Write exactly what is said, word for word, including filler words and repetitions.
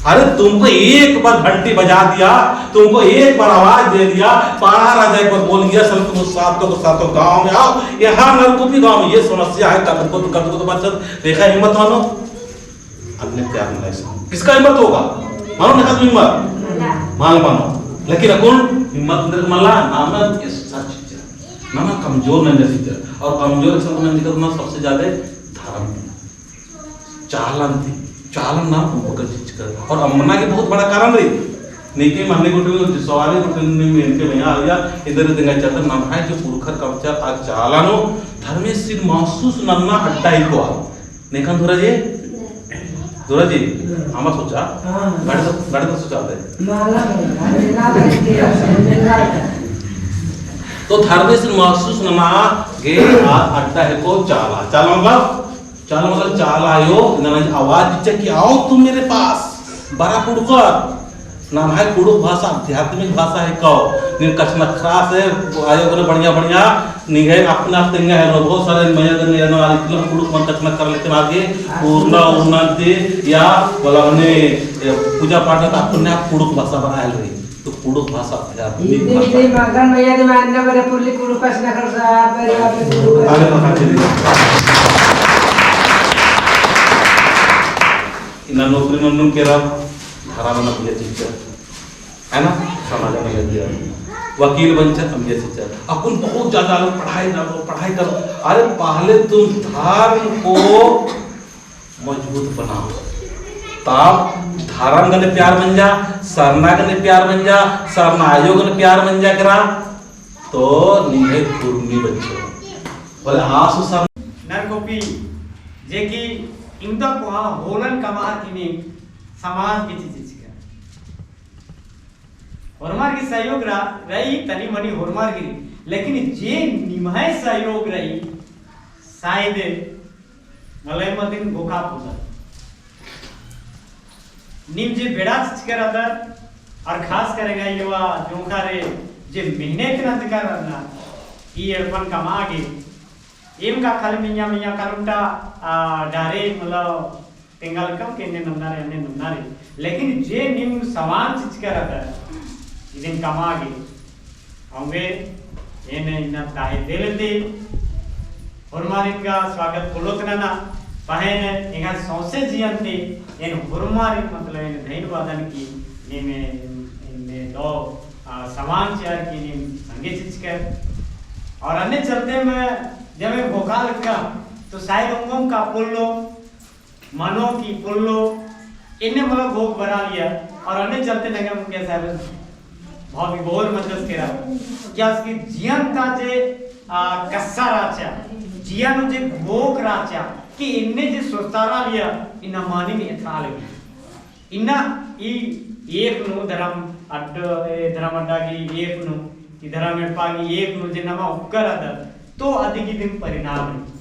अरे, तुमको एक बार घंटी बजा दिया, तुमको एक बार आवाज दे दिया, पाड़ा राजा एक बार बोल दिया, "चल, तुम सातों को सातों गांव में आओ, यहाँ नलकुपी गांव में ये समस्या है, कर दो, कर दो, कर दो, कर दो।" देखा, हिम्मत मानो। अपने प्यार में ऐसा। किसका हिम्मत होगा? मानो ना तुम हिम्मत। माल मानो। लेकिन अकुन हिम्मत अंदर मला, नाम ये सच है। नाम कमजोर नहीं रह सकते। और कमजोर इंसान को नहीं दिक्कत ना, सबसे ज्यादा धर्म। चालन ती, चालन नाम बग्गे चिच्चकर। और अम्मना के बहुत बड़ा कारण रई। नेके मन्ने गुट्ठी सवारी गुट्ठी में इनके भैया आ गया, इधर इधर चलता नम्है जो पुरखर कमचर आ चाला नू धर्मेसिन महसूस नन्ना अड्डा ही को आ। नेखन धुरा जी? धुरा जी? हमार सोचा? हाँ। गाड़ी तो, गाड़ी तो सोचा दे। माला में, गाड़ी ना बैठती है, तो धर्मेसिन महसूस नन्ना गे आ अड्डा ही को चाला। चाला मतलब चाला मतलब चाला आयो, नना आवाज चिच्चा कि आओ तुम मेरे पास, बरा कुँड़ुख़र। नम्है कुँड़ुख़ भाषा आध्यात्मिक भाषा ही कओ। नीन कछनखरआ से आयो गने बढ़िया बढ़िया निंग्है अपना तेंगा हेलरो, बहुत सारे मइया गने एनो आली कुँड़ुख़ मन कछनखरआ, लेकिन आगे पूर्णा उर्णा ती या बोला मने पूजा पाठ ता अपने आप कुँड़ुख़ भाषा बना हेलरी। तो कुँड़ुख़ भाषा आध्यात्मिक भाषा। मगन मइया दी मानना बरे पुरली कुँड़ुख़ कछनखरआ से, बरे आपने कुँड़ुख़ कछनखरआ से। इन्ना नौकरी नन्नुम केरा, धरम नना अम्बिया चिच्चर, है ना? समाज नना अम्बिया चिच्चर, वकील बनचर अम्बिया चिच्चर। अक्कुन बहुत ज्यादा लोग पढ़ाई करो, पढ़ाई करो। अरे पहले तुम धर्म को मजबूत बनाओ। तब धरम गने प्यार मंजा, सरना गने प्यार मंजा, सरना आयो गने प्यार मंजा केरा, तो निंग्है धुरमी बच्चो। बोले, हाँ सु सर। नलकुपी, जे कि इवंदा कोहा होलन कमआ की नीम समाज की चीज चिच्चका। होरमर की सहयोग रई, तनी मनी होरमर की, लेकिन जे निम्है सहयोग रई, शायद मलय मदिन घोखा पोदर। नीम जे बेड़ा चिच्चका रअदर, और खास कर एंग्है युवा जोंख़र जे मेहनत नंजका रअदर, ई एड़पन कमआ गे, एम का खाली मइय्याँ मइय्याँ कालोंटा, आ, डारे, मतलब, तेंगा लक्कम कि एन्ने नन्ना रई, एन्ने नन्ना रई। लेकिन जे नीम समान चिच्चका रअदर, इदिन कमआ गे, औंगे एन इन्ना तहे दिल ती होरमारिन गा स्वागत पोल्लोत नना, पहें एंग्है सौंसे जियन ती एन होरमारिन मतलब एन धन्यवादन कि नीम एन्ने दव, आ, समान चिअर की नीम संगे चिच्चकर। और अन्ने चलते में जब एन घोखा लक्का तो शायद उंगोम का पोल्लो मनो की पोल्लो, एन्ने मला घोख बरआ लगिया, और अन्ने चलते नंगा मुखिया साहब भाव विभोर मंजस केरा। क्या उसकी जियन ता जे, आ, कस्सा रहचा, जियन जे घोख रहचा, कि एन्ने जे सोचता रआ लगिया, इन्ना मानिम एथरा लगी। इन्ना ई एक नू धरम अड्डा, ए, धरम अड्डा की एक नू, ई धरम एड़पा की एक नू जे नमा उक्कर अदर, तो अदिगी दिम परिणाम रई।